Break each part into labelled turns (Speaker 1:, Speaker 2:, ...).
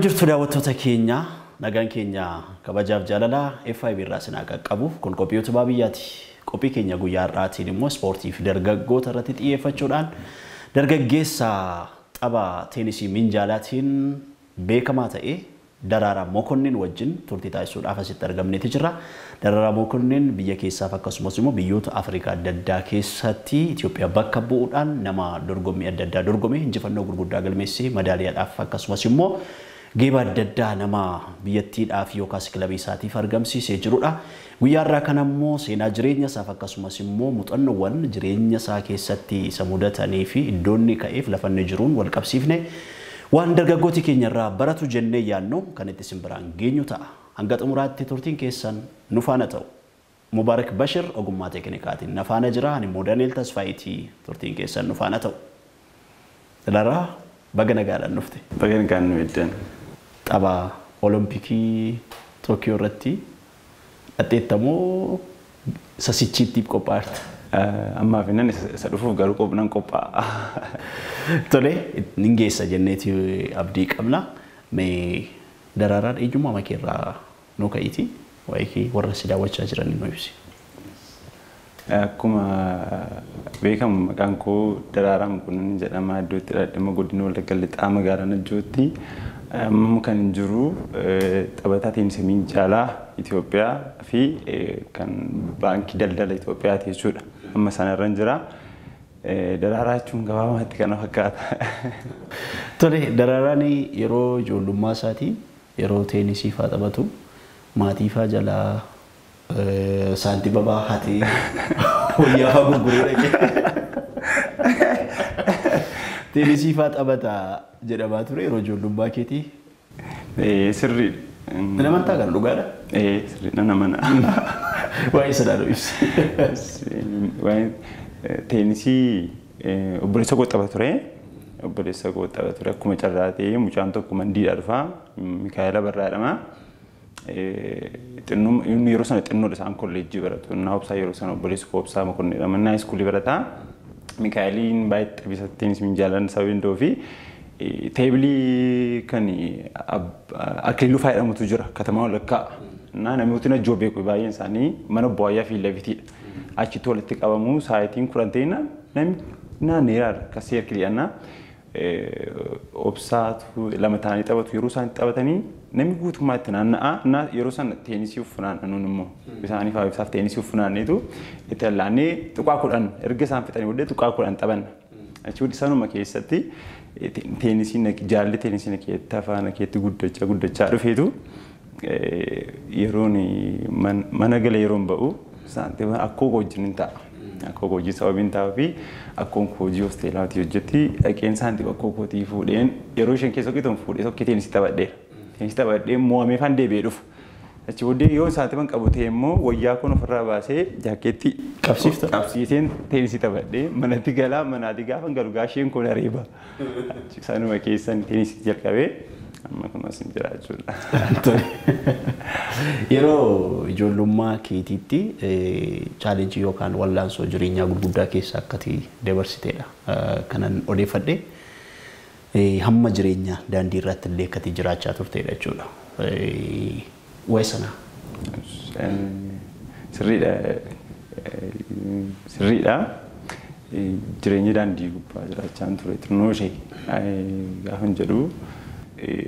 Speaker 1: Jirtu daawwattoota keenya, nagaan keenya kabajaaf jaalalaa FIB irraa isin haa qaqqabu. Kun qophii utubaa biyyaati. Qophii keenya guyyaa har'aatiin immoo ispoortii fi dargaggoota irratti xiyyeeffachuudhaan dargaggeessa tapha teenisii minjaalaatiin beekamaa ta'e Daraaraa Mokonnin wajjin turtii taasisuudhaaf asitti argamneeti jira. Daraaraa Mokonnin biyya keessaaf akkasumas immoo biyyoota Afrikaa adda addaa keessatti Itoophiyaa bakka bu'uudhaan nama dorgommii adda addaa dorgome, injifannoo gurguddaa galmeessee, madaaliyaadhaaf akkasumas immoo geeba adda addaa nama biyyattiidhaaf yookaas kilabii isaatiif argamsiisee jirudha. Guyyaa irraa kana immoo seenaa jireenya isaaf akkasumas immoo muuxannoowwan jireenya isaa keessatti isa mudatanii fi iddoonni ka'eef lafa inni jiruun wal qabsiifne waan dargaggooti keenya irraa baratu jennee yaadnu kan itti isin biraan geenyu ta'a. Hanga xumuraatti turtiin keessan nu faana ta'u. Mubaarak Bashir ogummaa teeknikaatiin na faana jira. Ani immoo Daniel Tasfaayitii, turtiin keessan nu faana ta'u. Daraaraa, baga nagaadhaan dhufte.
Speaker 2: Baga nagaan nu eeddan.
Speaker 1: Tapha Olompikii Tookiyoo irratti dhadheettamoo sasichiittiif qophaa'arta?
Speaker 2: Ammaaf innan isa dhufuuf garuu nan qophaa'a.
Speaker 1: Tole, nin geessa jenneeti abdii qabna. Mee Daraaraan eenyummaa makee irraa nu ka'iiti. Waa'ee kee warra si daawwachaa jiran nu ibsi.
Speaker 2: Akkuma beekamu maqaan koo Daraaraa Mokonnin jedhama. Iddoo itti dhaladhe immoo godina Wallagga Lixaa magaalaa Najjootti. Amma kan jiru taphataa teenisii minjaalaa Itoophiyaa fi kan baankii daldala Itoophiyaati jechuudha. Amma sanarra jira. Daraaraa jechuun gabaabumatti kana fakkaata.
Speaker 1: Tole, Daraaraan yeroo ijoollummaa isaatii yeroo teenisii fa'aa taphatu maatii fa'aa jalaa saantima ba'aa hatee, wayyaa fa'aa gurguree dhaqee teenisii fa'aa taphata jedhamaa ture yeroo ijoollummaa keetii.
Speaker 2: Sirriidha.
Speaker 1: Nan amantaa kana, dhugaadha?
Speaker 2: Sirrii, nan amana.
Speaker 1: Waa'ee sanaa nu ibsi.
Speaker 2: Waa'ee teenisii, obboleessa koo tapha ture. Obboleessa koo tapha ture. Akkuma carraa ta'ee mucaan tokko Mandiidhaa dhufa. Mikaa'ela Barraa jedhama. Xinnoo inni yeroo sana xinnoodha, isaan kolleejjii baratu. Innaa Obsaa yeroo sana, obboleessi koo Obsaa Mokonnin jedhama. Innaa iskuulii barata. Mikaa'eliin baay'ee taphisa teenisii minjaalaan sababa danda'uu fi teebilii kan Akiliiluu fa'aa jedhamutu jira katamaa walakkaa. Innaa namooti Najjoo beeku baay'een isaanii mana obbo Ayyaa fi Lafitiidha. Achitti walitti qabamu. Sa'aatiin 10 ta'ina namni naanneeraadha akka seerkilii annaa. Obsaatu lama ta'anii taphatu. Yeroo isaan taphatanii namni guutummaa itti naanna'a. Innaa yeroo sana teenisii uffunaanna, nuun immoo isaanii fa'aa ibsaaf teenisii uffunaanneetu itti allaannee tuqaa 10 erga isaan fixanii booddee tuqaa 10 taphanna. Achi booddee sanuma keessatti teenisii jaalli teenisii na keetti hafaa, na keetti guddachaa guddachaa dhufeetu yeroon mana gala, yeroon ba'u saantima akkoo koo wajjin hin ta'a. Akkoo koo wajjin sababiin ta'uu fi akkoon koo hojii hosteelaatii hojjetti, dhaqeen saantima akkoo kootii fuudheen yeroo isheen keessa hojjetu fuudhee tokko teenisii taphadheera. Teenisii taphadhee mo'amee faan deebi'ee dhufa. Achi booddee yoo saantima qabu ta'e immoo wayyaa kun ofirraa baasee jaakkeetti
Speaker 1: Qabsiifta?
Speaker 2: Qabsiiseen teenisii taphadhee manatti galaa. Manaatti gaafa galu gaasheen kun areeba. Sanuma keessan teenisii jalqabee amma kun as jira jechuudha.
Speaker 1: Yeroo ijoollummaa keetiitti chaalenjii yookaan wallaansoo jireenyaa gurguddaa keessa akkati dabarsiteedha kanan odeeffadhe. Hamma jireenya daandii irratti illee akkati jiraachaa turteedha jechuudha. Waa'ee sanaa.
Speaker 2: Sirriidha. Sirriidha. Jireenya daandii gubbaa jiraachaa ture xinnoo ishee gaafa jedhu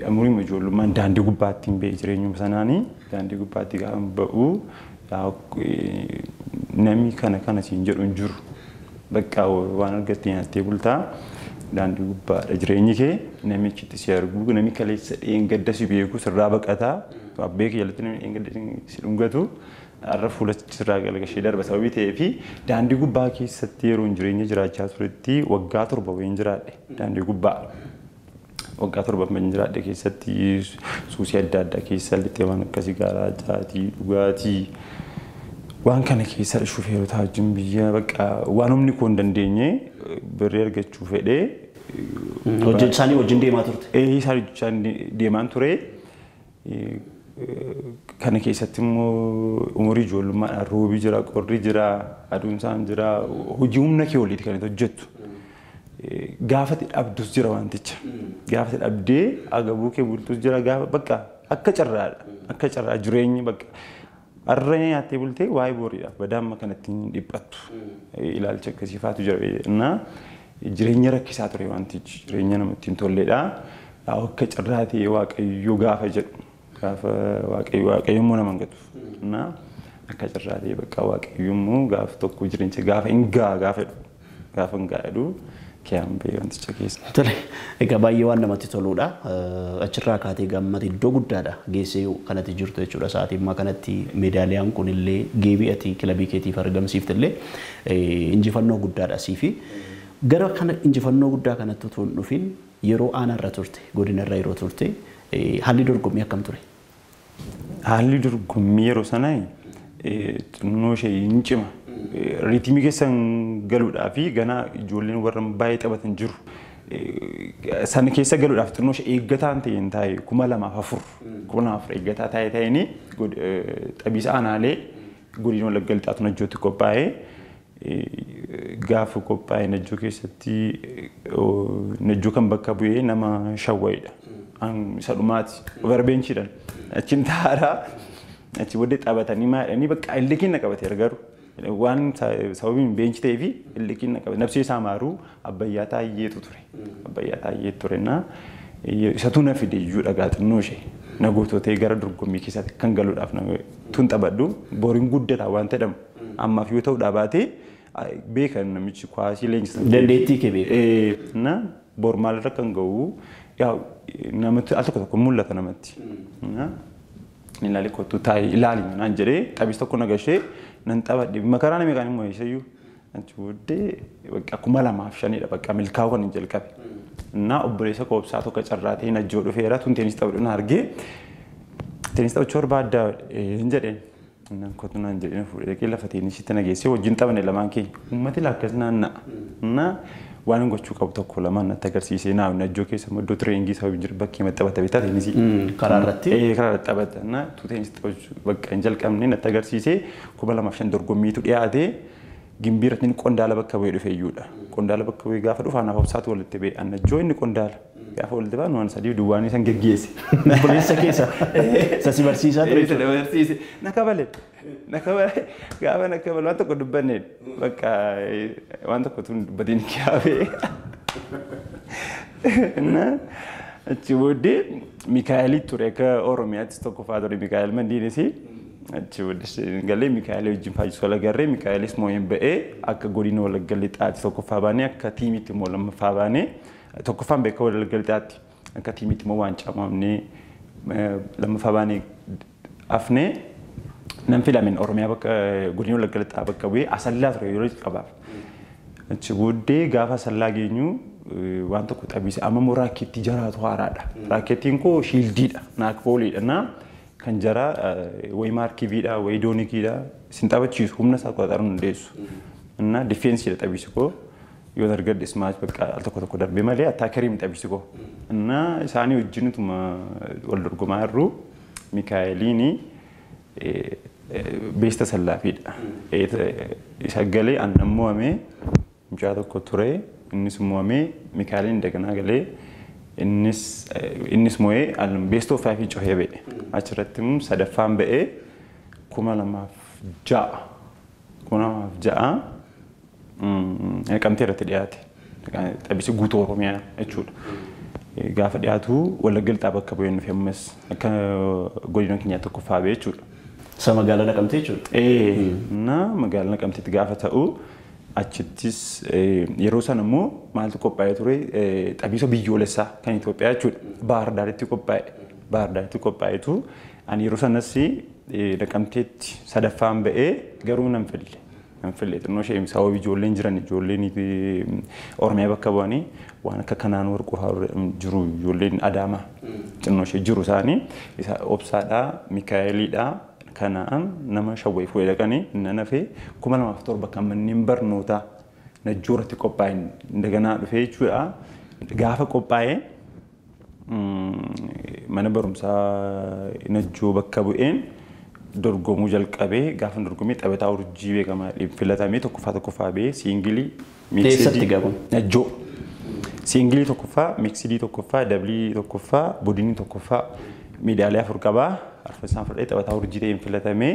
Speaker 2: umuriin ijoollummaan daandii gubbaatti hin ba'e. Jireenyuma sanaanii daandii gubbaatti gaafa ba'u namni kana kana siin jedhu hin jiru. Bakka waan argatte nyaattee bultaa, daandii gubbaadha jireenyi kee. Namni achitti si argu, namni kaleessa dheengadda si beeku sirraa baqataa, abbee kee jalatti namni dheengadda si dhungatu har'a fuula sirraa galgashee darba. Sababii ta'ee fi daandii gubbaa keessatti yeroon jireenya jiraachaa turetti waggaa 7 wayiin jiraadhe daandii gubbaa. Waggaa 7 kan jiraadhe keessatti suusii adda addaa keessa lixee, waan akka sigaaraa, caatii, dhugaatii waan kana keessa, shufeerota wajjin biyya bakka waan humni koo hin dandeenye birrii argachuu fedhee.
Speaker 1: Hojii isaanii wajjin deemaa turte?
Speaker 2: Isaan hojjechaa deemaan ture. Kana keessatti immoo umurii ijoollummaadhaan roobii jira, qorri jira, aduunsaan jira, hojii humna kee oliiti kan itti hojjettu. Gaafa dhabdus jira wanticha. Gaafa dhabdee agabuu kee bultus jira gaafa bakka akka carraadha. Akka carraa jireenyi bakka. Har'a nyaattee bultee waa'ee boriidhaaf badaa amma kanatti hin dhiphattu. Ilaalcha akkasii faatu jira. Innaa jireenya rakkisaa ture wantichi jireenya namatti hin tolledha. Akka carraa ta'ee Waaqayyo gaafa jedhu gaafa Waaqayyo Waaqayyo immoo nama hin gatu. Innaa akka carraa ta'ee bakka Waaqayyo immoo gaafa tokko jireenya gaafa hin gaa gaafa jedhu gaafa hin gaa jedhu kiyaan ba'ee wanticha keessa.
Speaker 1: Tole, egaa baay'ee waan namatti toludha. Achirraa kaatee gammata iddoo guddaadha geessee kanatti jirtu jechuudha. Sa'aatii ammaa kanatti meedaaliyaan kun illee geebii ati kilabii keetiif argamsiifte illee injifannoo guddaadha siifi. Gara kana injifannoo guddaa kanatti otoo hin dhufin yeroo aanaarra turte, godinarra yeroo turte haalli dorgommii akkam ture?
Speaker 2: Haalli dorgommii yeroo sanaa xinnoo ishee hin cima. Riitimii keessan galuudhaa fi ganaa ijoolleen warra baay'ee taphatan jiru. Sana keessa galuudhaaf xinnoo ishee eeggataan ta'een taa'e 2004 2004 eeggataa taa'e ta'een xabiisa aanaalee godina Wallagga Lixaatu Najjootti qophaa'ee gaafa qophaa'e Najjoo keessatti Najjoo kan bakka bu'ee nama Shawwaayidha. Isa dhumaati. Overbenchiidhaan. Achiin taa'aadha. Achi booddee taphatanii maadhanii bakka illikiin na qabateera garuu. Waan sababiin beenchi ta'ee fi illikiin na qabate. Nabsee isaa maaruu Abbayyaa Taayyeetu ture. Abbayyaa Taayyeetu ture naa isatu na fide iyyuu dhagaa xinnoo ishee. Na goototee gara dorgommii keessatti kan galuudhaaf tun taphadhu boriin guddataa waan jedhamu. Ammaaf yoo ta'u dhaabaatee beekan namichi kuwaasii leenjisan.
Speaker 1: Dandeettii kee beeka.
Speaker 2: Na bor maalirra kan ga'u namatti al tokko tokko mul'ata namatti. Ilaali kottu taa'ee ilaali naan jedhee xabis tokko na gashee nan taphadhe makaraa nama kan immoo eessayyuu achi booddee bakka 2005dha bakka milkaa'uu kan hin jalqabe. Innaa obboleessa koobsaa tokko carraa ta'ee Najjoo dhufeera tun teenis taphadhu na argee teenis taphachuu barbaaddaa hin jedheen. Innaan kottu naan jedhee na fuudhee dhaqee lafa teenisitti na geessee wajjin taphanne lamaan keenya. Uummati akkas naanna'a. Innaa waan hin gochuu qabu tokko lamaan natti agarsiisee naa Najjoo keessa iddoo tireeningii sababii jiru bakkee maxxabata beektaa teenisii.
Speaker 1: Karaa irratti.
Speaker 2: Karaa irratti taphata. Innaa tu teenisii taphachuu bakka hin jalqabne natti agarsiisee 2005 dorgommiitu dhiyaatee Gimbii irratti qondaala bakka bu'ee dhufe iyyuudha. Qondaala bakka bu'ee gaafa dhufu anaaf obsaatu walitti ba'e. Najjoo inni qondaala. Gaafa walitti ba'an waan sadii duwwaanii san geggeesse.
Speaker 1: Obboleessa keessa. Isa si barsiisaa ture.
Speaker 2: Isa barsiise. Na kabale. Na kabale. Gaafa na kabale waan tokko dubbanneen bakka waan tokko tun dubbatiin kiyaabee. Na achi booddee Mikaa'elii ture akka Oromiyaattis tokkoffaa ture Mikaa'el Mandiinis. Achi booddee galee Mikaa'el wajjin faayisuu agarree Mikaa'elis moo'een ba'ee akka godina Wallagga Lixaatti tokkoffaa baanee akka tiimiitti immoo lammaffaa baanee tokkoffaan beeka Wallagga Lixaatti akka tiimiitti immoo waancaa mo'amnee lammaffaa baanee afnee nan filamen Oromiyaa bakka godina Wallagga Lixaa bakka bu'ee Asallaa ture yeroo jalqabaaf. Achi booddee gaafa Asallaa geenyu waan tokko xabiise amma immoo raakkeettii jaraatu haaraadha. Raakkeettiin koo shiildiidha naakpooliidha naa kan jara wayi maarkiviidha wayi doonikiidha isin taphachiisu humna isaa qoxaruun dandeessu. Innaa difeensiidha xabiisi koo yoo argadhe ismaach bakka al tokko tokko darbee malee attaakerii mi xabiisi koo. Innaa isaanii wajjinituma wal dorgomaa jirru Mikaa'eliini beesta sallaafiidha. Isa galee aannan mo'amee mucaa tokko ture innis mo'amee Mikaa'eliin daganaa galee innis mo'ee beestoo faayifii cohee ba'e. Achirratti immoo sadaffaan ba'ee 2006 2006 Naqamtee irratti dhiyaate. Xabisi guutuu Oromiyaa jechuudha. Gaafa dhiyaatu Wallagga Lixaa bakka bu'ee nufi ammas akka godina keenyaa tokkoffaa ba'e jechuudha.
Speaker 1: Isa magaalaa Naqamtee jechuudha.
Speaker 2: Na magaalaa Naqamteetti gaafa ta'u achittis yeroo sana immoo maaltu qophaa'ee ture xabiisa biyyoolessaa kan Itoophiyaa jechuudha. Baahir Daaritti qophaa'e. Baahir Daaritti qophaa'etu ani yeroo sanas Naqamteetti sadaffaan ba'ee garuu nan fille. Nan fille xinnoo ishee sababii ijoolleen jiran ijoolleen Oromiyaa bakka bu'anii waan akka kanaan warquu jiru ijoolleen Adaamaa xinnoo ishee jiru isaanii isa Obsaadhaa Mikaa'eliidhaa kanaan nama Shawwee fuudhee dhaqanii nan hafee 2007 kan manneen barnootaa Najjoo irratti qophaa'e daganaa dhufee jechuudha. Gaafa qophaa'e mana barumsaa Najjoo bakka bu'een dorgomuu jalqabee gaafa dorgomee taphataa urjii beekamaa filatamee tokkoffaa tokkoffaa ba'ee siingilii
Speaker 1: Eessatti gaafun?
Speaker 2: Najjoo. Siingilii tokkoffaa, miiksidii tokkoffaa, dabilii tokkoffaa, budinii tokkoffaa meedaaliyaa 4 qabaa. Arfan fudhee taphataa urjii ta'een filatamee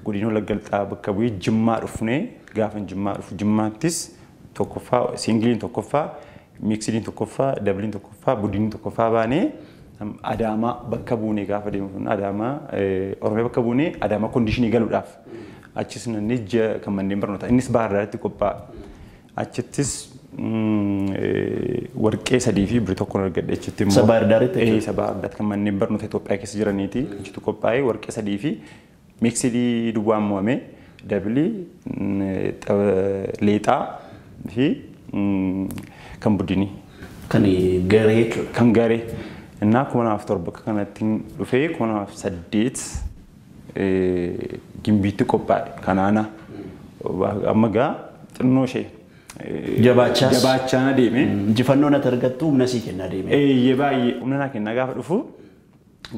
Speaker 2: godina Wallagga Lixaa bakka bu'ee Jimmaa dhufnee gaafa Jimmaa dhufu Jimmaattis tokkoffaa, siingiliin tokkoffaa, miiksidiin tokkoffaa, dabiliin tokkoffaa, budiniin tokkoffaa baanee Adaamaa bakka buunee gaafa deemu Adaamaa Oromiyaa bakka buunee Adaamaa koondishinii galuudhaaf achis nannee ji'a kan manneen barnootaa innis Baahir Daaritti qophaa'a. Achittis warqee 3 fi birrii 1 argadhe achitti immoo.
Speaker 1: Isa Baahir Daaritti jechuudha?
Speaker 2: Isa Baahir Daaritti kan manneen barnoota Itoophiyaa keessa jiraniiti. Achitti qophaa'ee warqee 3 fi miiksidii duwwaan mo'ame dabilii leexaa fi kan budinii.
Speaker 1: Kan garee jechuudha.
Speaker 2: Kan garee. Innaa 2007 bakka kanatti dhufee 2008 Gimbiitti qophaa'e kanaana. Amma gaa xinnoo ishee.
Speaker 1: Jabaachaas.
Speaker 2: Jabaachaa na deeme.
Speaker 1: Injifannoo natti argattu humna sii kennaa deeme.
Speaker 2: Eeyyee baay'ee humna naa kennaa gaafa dhufu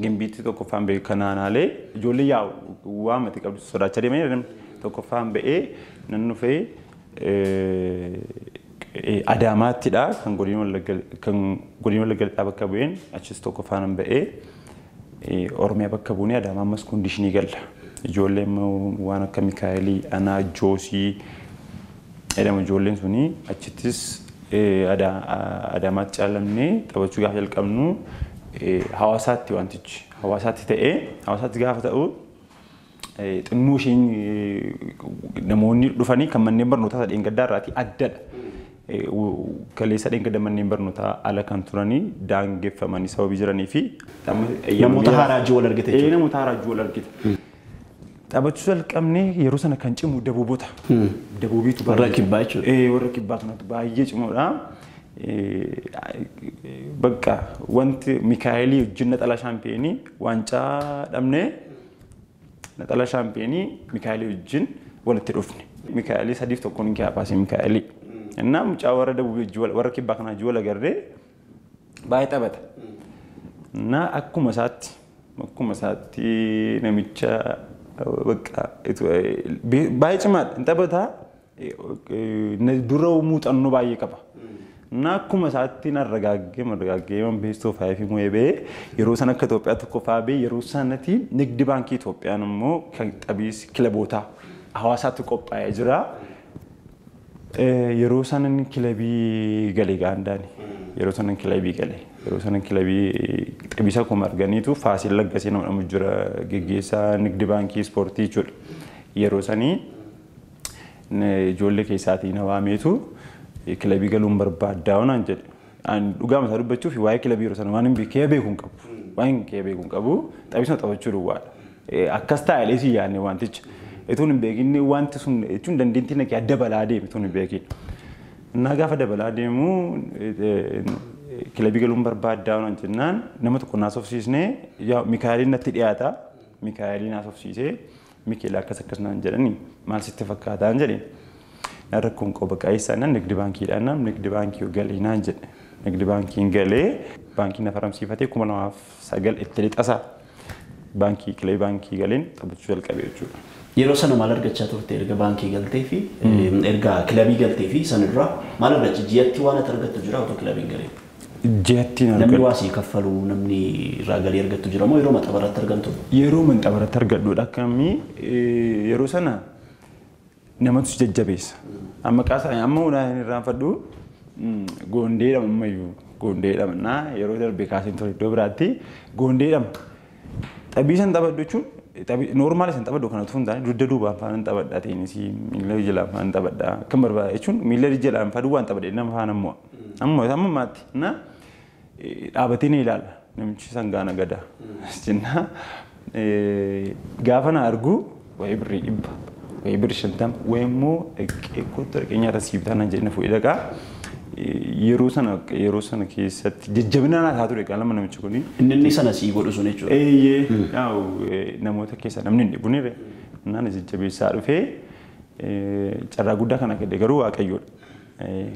Speaker 2: Gimbiitti tokkoffaan ba'e kanaanaalee ijoollee yaa'u waan mati qabdu sodaachaa deemanii tokkoffaan ba'ee nan dhufee Adaamaattidha kan godina Wallagga Lixaa bakka bu'een achis tokkoffaan ba'ee Oromiyaa bakka buunee Adaamaa ammas koondishinii galla. Ijoollee waan akka Mikaa'elii, Anaa, Joosii jedhamu ijoolleen suni achittis Adaamaatti caalamnee taphachuu gaafa jalqabnu hawaasaatti wantichi hawaasaatti ta'ee hawaasaatti gaafa ta'u xinnoo isheen namoonni dhufanii kan manneen barnootaa dheengaddaa irraatii addadha. Kaleessa dheengadda manneen barnootaa ala kan turanii daangeffamanii sababii jiranii fi
Speaker 1: namoota haaraa wajjin wal argite jechuudha.
Speaker 2: Namoota haaraa wajjin wal argite. Taphachuu jalqabnee yeroo sana kan cimu daboobota. Daboobiitu
Speaker 1: warra kibbaa jechuudha.
Speaker 2: Warra kibbaa kanatu baay'ee cimuudha. Bakka wanti Mikaa'elii wajjin naxalaa shaampiyeenii waancaa dhabnee naxalaa shaampiyeenii Mikaa'elii wajjin walitti dhufne. Mikaa'elii 3-1 ni baasee Mikaa'elii. Innaa mucaa warra daboobii wajjin warra kibbaa kanaa wajjin wal agarree baay'ee taphata. Innaa akkuma isaatti namicha bakka baay'ee cimaadha. Hin taphataa dura muuxannoo baay'ee qaba. Innaa akkuma isaatti narragaaggee beestoo faayifii mo'ee ba'ee yeroo sana akka Itoophiyaa tokkoffaa ba'ee yeroo sanatti nigdi baankii Itoophiyaan immoo kan xabiis kilabootaa hawaasaatti qophaa'ee jira. Yeroo sana kilabii galee gaandaani. Yeroo sana kilabii galee. Yeroo sana kilabii xabiisa akkuma arganiitu Faasiil Laggasee nama jedhamu jira geggeessaa nigdi baankii ispoortii jechuudha. Yeroo sanii ijoollee keessaatii na waameetu kilabii galuun barbaaddaa naan jedhe. Ani dhugaa mataa dubbachuuf waa'ee kilabii yeroo sana waan hin kee beeku hin qabu. Waan hin kee beeku hin qabu xabiisuma taphachuu duwwaadha. Akkas taa'ee si yaadne wanticha. Ituun hin beekinni wanti sun jechuun dandeettii na dabalaa deeme ituun hin beekin. Innaa gaafa dabalaa deemu kilabii galuun barbaaddaa naan jennaan nama tokko naasofsiisnee Mikaa'eliin natti dhiyaata. Mikaa'eliin naasofsiisee Mikaa'el akkas akkas naan jedhanii maal sitti fakkaataan jedheen. Rakkoon qaba qabeessa naan nigdi baankiidhaan naan nigdi baankii galee naan jedhe. Nigdi baankiin galee baankiin na faramsiifatee 2009 itti lixasaa baankii kilabii baankii galeen taphachuu jalqabe jechuudha.
Speaker 1: Yeroo sana maal argachaa turte erga baankii galtee fi erga kilabii galtee fi sana dura maal argachaa ji'atti waan ati argattu jira otoo kilabiin galee?
Speaker 2: Ji'atti argattu.
Speaker 1: Namni waasii kaffalu namni irraa galii argattu jira moo yeroo maxxabaratti argamtu?
Speaker 2: Yeroo maxxabaratti argadhuudha akkamii yeroo sana namatu jajjabeessa. Amma qaasaa amma hunaan irraanfadhu goondeedhama ammayyuu goondeedhama naa yeroo darbe kaaseen ture iddoo biraatti goondeedhama. Xabii san taphadhu jechuun normaal isan taphadhu kana osoo hin taane dugda duubaan faana taphadha teenisii miila jalaan faana taphadha kan barbaade jechuun miila jalaan faana duwwaan taphadhe nama faana mo'a. Amma amma maatti na dhaabatee ni ilaala namichi sangaa nagada jennaa gaafa na argu wayii birrii 100 wayii birrii 50 wayii immoo kottu dhaqee nyaata siif taanaan jedhee na fuudhee dhaqaa. Yeroo sana keessatti jajjabina naa taatu ture qalama namichi kuni.
Speaker 1: Inni sana sii godhu sun jechuudha.
Speaker 2: Eeyyee namoota keessaa namni hin dhibu ni re. Naan jajjabeessaa dhufee carraa guddaa kana kenne garuu Waaqayyoodha.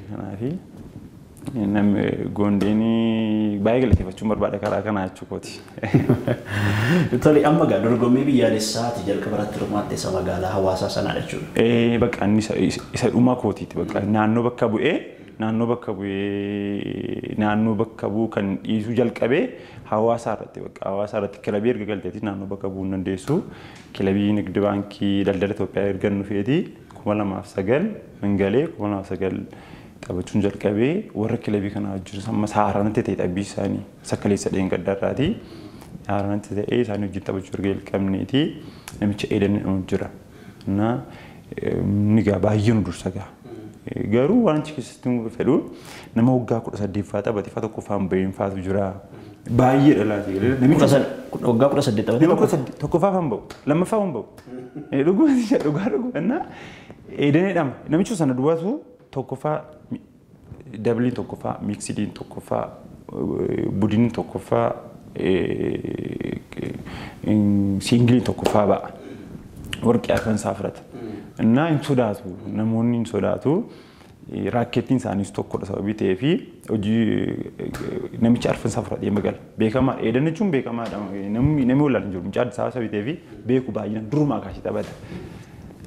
Speaker 2: Kanaafi namni gondeen baay'ee galateeffachuun barbaada karaa kanaa jechuukooti.
Speaker 1: Tole amma gaa dorgommii biyyaalessaati jalqaba irratti hirmaatte isa magaalaa hawaasaa sanaa jechuudha.
Speaker 2: Bakka inni isa dhumaa kootiiti bakka naannoo bakka bu'ee Naannoo bakka bu'ee naannoo bakka bu'uu kan dhiisuu jalqabee hawaasa irratti bakka hawaasa irratti kilabii erga galteetii naannoo bakka bu'uu hin dandeessu. Kilabii Nigdi Baankii Daldala Itoophiyaa erga dhufeeti 2009 mingalee 2009 taphachuun jalqabee warra kilabii kana wajjin amma haaraa ta'e tapbii isaanii sakkaleessa dheengaddarraati. Haaraa ta'e isaanii wajjin taphachuu erga jalqabneeti namicha Eeden jedhamu jira. Na inni gaa baay'ee nu dursa gaa. Garuu waan achi keessatti nu fedhu nama waggaa 18ffaa taphate fa tokkoffaan bahiin faatu jira. Baay'ee dhalaati.
Speaker 1: Namicha waggaa 18 taphate.
Speaker 2: Nama tokkoffaa fan bahu lammaffaa fan bahu. Dhuguma dhugaa dhuguma. Eeden jedhama. Namicha sana duwwaatu tokkoffaa dabiliin tokkoffaa miiksidiin tokkoffaa budiniin tokkoffaa siingiliin tokkoffaa ba'a. Warqii arfan isaa fudhata. Innaa hin sodaatu namoonni hin sodaatu raakkeettiin isaaniis tokkodha sababii ta'eefi hojii namicha arfan isaa fudhatee magala. Beekamaadha. Eeden jechuun beekamaadha. Namni wallaan hin jiru. Mucaa Addis Ababa sababii ta'eefi beeku baay'inaan durumaa kaasee taphata.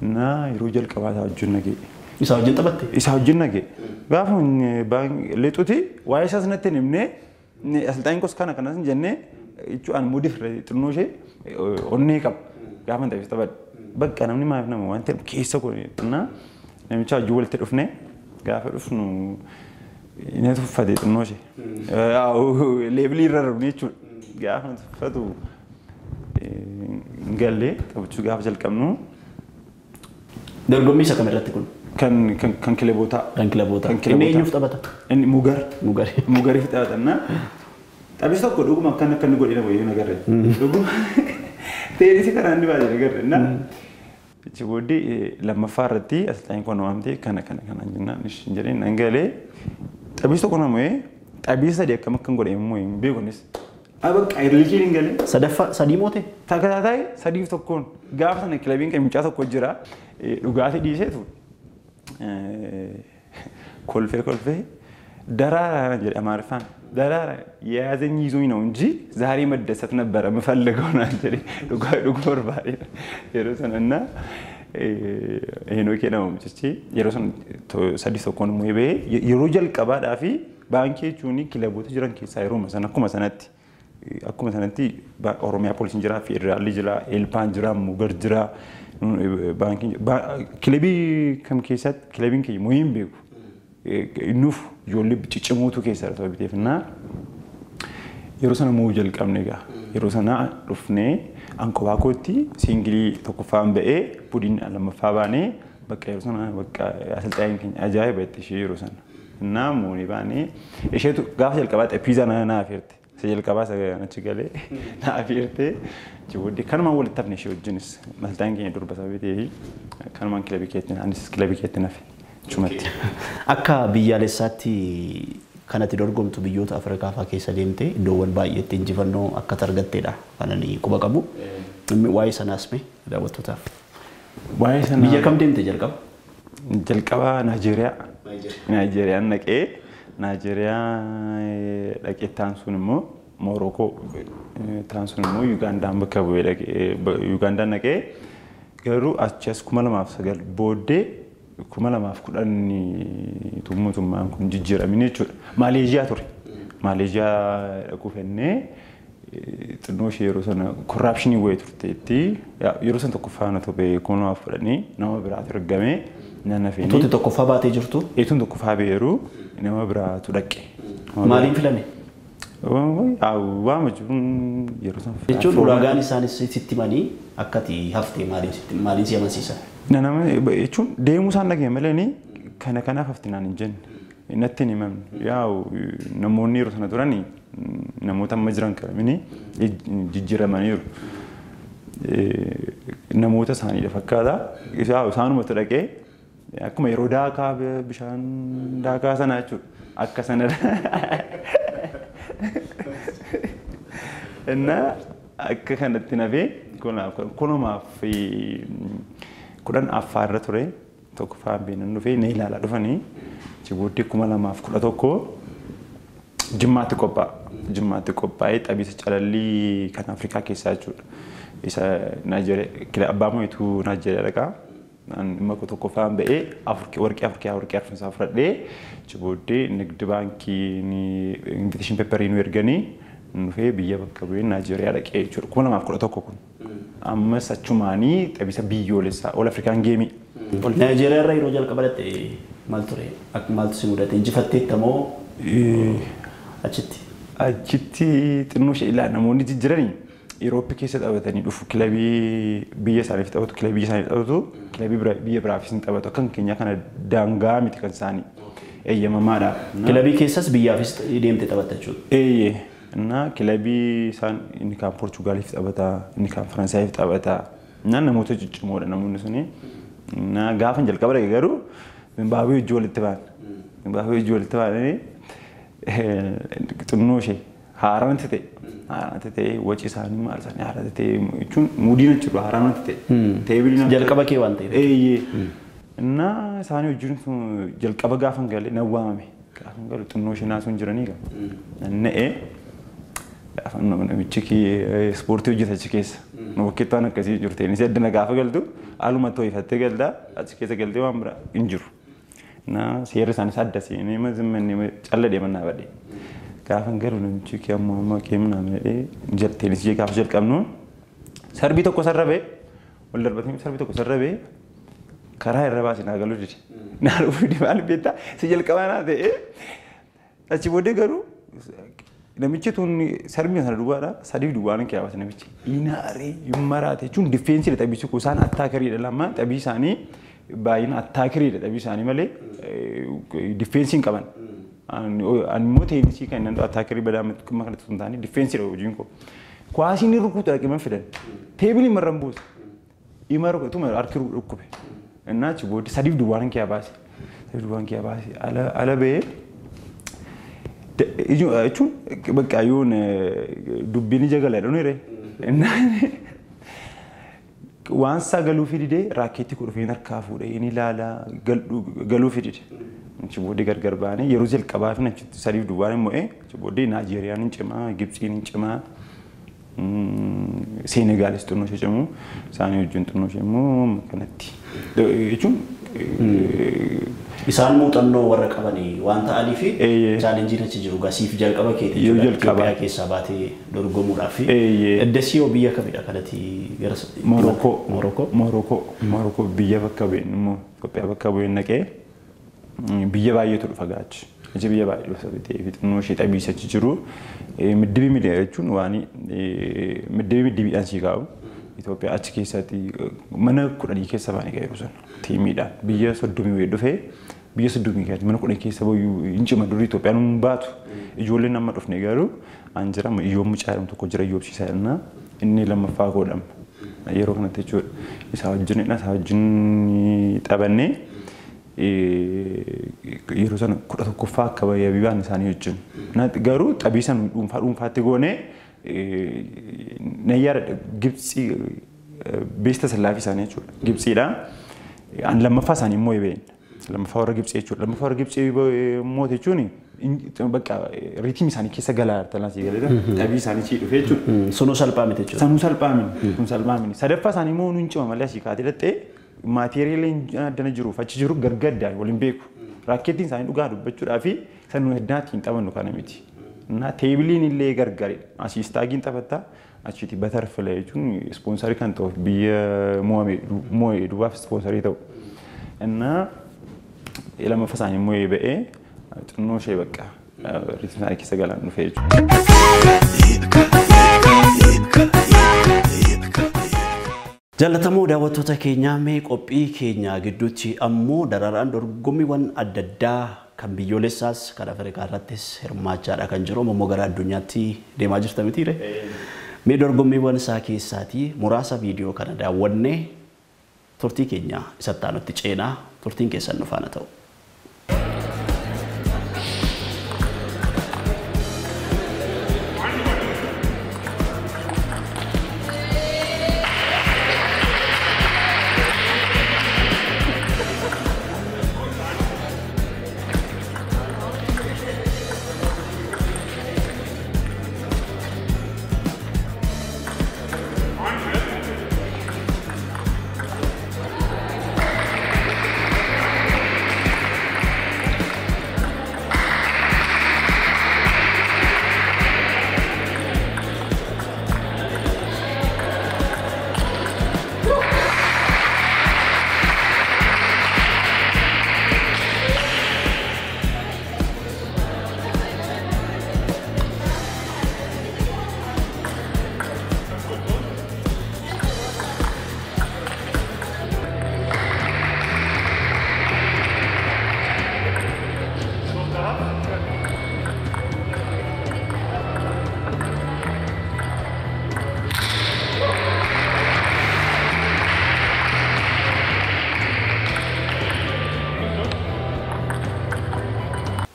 Speaker 2: Innaa yeroo jalqabaa isaa wajjin nagee.
Speaker 1: Isaa wajjin taphatte?
Speaker 2: Isaa wajjin nagee. Gaafa lixuti waa'ee isaas natti hin himnee asalxaayin kos kana kanas hin jennee jechuun muudif xinnoo ishee onnee qaba. Gaafa hin taphis taphadhe. Bakka namni maaf nama waan ta'eef keessa kun innaa namicha wajjin walitti dhufne gaafa dhufnu na tuffate xinnoo ishee. Leebilii irra darbne jechuudha. Gaafa na tuffatu gallee taphachuu gaafa jalqabnu.
Speaker 1: Dorgommii isa kam irratti kun?
Speaker 2: Kan kilabootaa.
Speaker 1: Kan kilabootaa. Inni eenyuuf taphata?
Speaker 2: Inni Mugar.
Speaker 1: Mugar.
Speaker 2: Mugariif taphatanna. Taphis tokko dhuguma akkan akka inni godhina wayii nagarre. Dhuguma teenisii karaa inni baay'ee nagarre. Achi booddee lammaffaa irratti asalxaayin kun waamtee kana kana kana jennaan ishiin jedhee nan galee taphis tokko nama taphis sadii akkam akkan godhe immoo hin beekunis. Bakka liqiin hin galee.
Speaker 1: Sadaffaa sadii moote?
Speaker 2: Takataataa sadiif tokkoon gaafa sana kilabiin kan mucaa tokko jira dhugaatii dhiiseetu kolfee kolfee daraara jedhe Amaariffaan daraara የያዘኝ ይዞኝ ነው እንጂ ዛሬ መደሰት ነበረ የምፈልገው ና jedhe dhugaa dhuguu barbaade yeroo sana እና Henookee nama mucichi yeroo sana sadii tokkoon immoo bahee yeroo jalqabaadhaa fi baankii jechuun kilaboota jiran keessaa yeroo sana akkuma sanatti Oromiyaa poolisiin jira, Federaalli jira, Eelpaan jira, Mugar jira, baankiin kilabii kam keessatti kilabiin keenya moo hin beeku. Nuuf ijoollee ciccimuutu keessa jira sababii ta'eef innaa yeroo sana moo jalqabne egaa yeroo sana dhufnee ankobaa kootti siingilii tokkoffaan ba'ee budiin lammaffaa baanee bakka yeroo sana bakka asalxaayin keenya ajaa'iba itti ishee yeroo sana innaa moonii baanee isheetu gaafa jalqabaa piizaa naa afeerte. Isa jalqabaa isa achi galee naa afeerte achi booddee kanumaan walitti hafne ishee wajjinis asalxaayin keenya durba sababii ta'eef kanumaan kilabii keetti anis kilabii keetti nafe.
Speaker 1: Akka biyyaalessaatti kanatti dorgomtu biyyoota Afrikaa fa'aa keessa deemtee iddoowwan baay'eetti injifannoo akka argatteedha kan ani quba qabu. Waa'ee sanaas mee daawwattootaaf.
Speaker 2: Waa'ee sanaa.
Speaker 1: Biyya kam deemte jalqaba?
Speaker 2: Jalqaba Naajeeriyaa. Naajeeriyaan dhaqee Naajeeriyaa dhaqee taansuun immoo Moorokoo taansuun immoo Yugaandaan bakka bu'ee dhaqee Yugaandaan dhaqee garuu achi as 2009 booddee 2010 mootummaan kun jijjiiramine jechuudha. Maaleeziyaa ture. Maaleeziyaa dhaquu fennee xinnoo ishee yeroo sana korraapshinii wayii turteetti yeroo sana tokkoffaa na tobe 2010 nama biraatu ergamee nan hafee.
Speaker 1: Tuuti tokkoffaa baatee jirtu?
Speaker 2: Eetuun tokkoffaa beeru nama biraatu dhaqe.
Speaker 1: Maaliin filame?
Speaker 2: Waama jechuun yeroo sana.
Speaker 1: Jechuun ulaagaan isaanis sitti himanii akkati haftee maaliin si amansiisan?
Speaker 2: Nama jechuun deemuu isaan dhagee malee kana kanaaf hafti naan hin jenne natti hin himamne. Yaa'u namoonni yeroo sana turan namoota amma jiran karamini jijjiiramaniiru. Namoota isaaniidha fakkaata. Yaa'u isaanumatu dhaqee akkuma yeroo daakaa bishaan daakaa sana jechuudha. Akka sanadha. Innaa akka kanatti nafee kunumaaf kudhan affaarra ture tokkoffaan beenan dhufee na ilaalaa dhufanii achi booddee 2011 Jimmaatti qophaa'a. Jimmaatti qophaa'ee xabiisa calallii kan Afrikaa keessaa jechuudha. Isa Naajeeriyaa abbaa moo'ituu Naajeeriyaa dhaqaa. Dhimma tokkoffaan ba'ee warqee afur warqee arfansaa fudhadhee achi booddee nigdi baankiin invitation paperii nu erganii dhufee biyya bakka bu'ee Naayijeeriyaa dhaqee jechuudha. 2011 kun. Ammas achumaanii taphisa biyyoolessaa All African Game.
Speaker 1: Naayijeeriyaa irra yeroo jalqaba dhatte maal ture? Akka maaltu si mudate? Injifatteetta moo achitti?
Speaker 2: Achitti xinnoo ishee ilaala namoonni jijjiiranii Yerooppii keessa taphatanii dhufu kilabii biyya isaaniif taphatu kilabii biyya isaaniif taphatu kilabii biyya biraafis ni taphatu akka keenyaa kana daangaa miti kan isaanii eeyyamamaadha.
Speaker 1: Kilabii keessas biyyaafis deemtee taphatta jechuudha.
Speaker 2: Eeyyee. Innaa kilabii isaan inni kaan Poorchugaaliif taphata inni kaan Faransaayif taphata innaa namoota ciccimoodha namoonni suni. Innaa gaafa jalqaba dhaqe garuu Zimbaabuwee wajjin walitti ba'an. Zimbaabuwee wajjin walitti ba'anii xinnoo ishee haaraa ta'e. Haaraa ta'e waci isaanii maal isaanii haaraa ta'e jechuun muudiin achi jiru haaraa ta'e. Teebiliin
Speaker 1: Jalqaba kee waan ta'eef.
Speaker 2: Eeyyee. Innaa isaanii wajjin jalqaba gaafa galee nan waamame. Gaafa galu xinnoo ishee naasuun jiranii gaa. Na'ee gaafa namichi ispoortii hojjeta achi keessa. Nu bakkeetti waan akkasii jiru teenisii addana gaafa galtu haaluma too'ifattee galtaa achi keessa galtee waan biraa hin jiru. Innaa seerri isaanis adda seenee zimmanni calladhee mannaa badhe. Gaafa galu namichi kee ammoo amma kee minaa jedhee teenisii gaafa jalqabnu sarbii tokko sarrabee wal darbatanii sarbii tokko sarrabee karaa irra baasee naa galuu dide. Naa dhufuu dide maal beektaa si jalqabaa naa ta'e achi booddee garuu namichi tun sarbii sana duwwaadha sadii duwwaan kee baase namichi. Inaaree hin maraate jechuun diffeensiidha taphichi kun isaan attaakariidha lama taphii isaanii baay'ina attaakariidha taphii isaanii malee diffeensii hin qaban. Ani immoo teenisii kan inni attaakarii badaa kanatti osoo hin taane diffeensiidha hojiin koo. Kuwaasiin inni rukutu dhaqee man fidan. Teebiliin marran buuse. Ima rukutu harki dhukkube. Innaa achi booddee sadiif duwwaan kee baase. Sadiif duwwaan kee baase ala ba'ee jechuun bakka yoon dubbiin ija gala jedhu nire. Waan isaa galuu fididee raakkeetti koo dhufeen harkaa fuudhee inni ilaala galuu fidide. Achi booddee gargar baanee yeroo jalqabaa fi achitti sadiif duwwaan mo'ee achi booddee Naayijeeriyaan hin cimaa, Gibxiin hin cimaa, Seenegaalis xinnoo ishee cimu isaanii wajjin xinnoo ishee immoo kanatti. Jechuun
Speaker 1: Isaan muuxannoo warra qabanii waan ta'aniif chaalenjiin achi jiru gasiif jalqaba keeti jechuudha. Itoophiyaa keessaa baatee dorgomuudhaaf. Eddasii hoo biyya kamidha kanatti gara
Speaker 2: Morookoo. Morookoo. Morookoo biyya bakka bu'een immoo Itoophiyaa bakka bu'een naqee biyya baay'eetu dhufa gaachi. Achi biyya baay'ee dhufa ta'ee xinnoo ishee xabiisa achi jiru. Middibii midii jechuun waan middibii middibiidhaan sii kaa'u. Itoophiyaa achi keessatti mana 10 keessa baanee yeroo sana tiimiidhaan biyya 30 wayii dhufee biyya 30 keessatti mana 10 keessa bayyuu hin cima durii Itoophiyaan hin baatu. Ijoolleen amma dhufne garuu an jira iyyoo mucaa jedhamu tokko jira iyyoo ibsiisaa jedhama inni lammaffaa koodhama yeroo kanatti jechuudha. Isaa wajjin isaa wajjin taphannee yeroo sana 11ffaa akka bayyaa baan isaanii wajjin. Garuu xabii sana dhuunfaa dhuunfaatti goonee nayyaara Gibxii beesta sallaafii isaanii jechuudha. Gibxiidha. An lammaffaa isaanii immoo ba'een. Lammaffaa warra Gibxii jechuudha. Lammaffaa warra Gibxii immoo jechuun bakka riitiin isaanii keessa galaa talaan sii galeera. Xabii isaanii sii dhufe jechuudha.
Speaker 1: Sunuu salphaa miti jechuudha.
Speaker 2: Sanuu salphaa miti. Sun salphaa miti. Sadaffaa isaanii immoo nuun cima malee asii kaatee dhattee maateeriyaaliin addana jiruuf achi jiru gargaddaan waliin beeku. Raakkeettiin isaanii dhugaa dubbachuudhaa fi sanuu heddaatti hin taphannu kana miti. Na teebiliin illee gargaridha. Asii istaagiin taphatta achitti butterfly jechuun ispoonsarii kan ta'uuf biyya mo'ame duwwaaf ispoonsarii ta'u. Innaa lammaffaa isaanii immoo ba'ee xinnoo ishee bakka riitiin isaanii keessa galaan dhufee jechuudha.
Speaker 1: Jaallatamoo daawwattoota keenyaa mee qophii keenya gidduutti ammoo daraaraan dorgommiiwwan adda addaa kan biyyoolessaas kan Afrikaa irrattis hirmaachaadha kan jiru ammoo gara addunyaatti deemaa jirta mitiire. Mee dorgommiiwwan isaa keessaatii muraasa viidiyoo kana daawwannee turtii keenya isatti aanutti ceenaa turtiin keessan nu faana ta'u.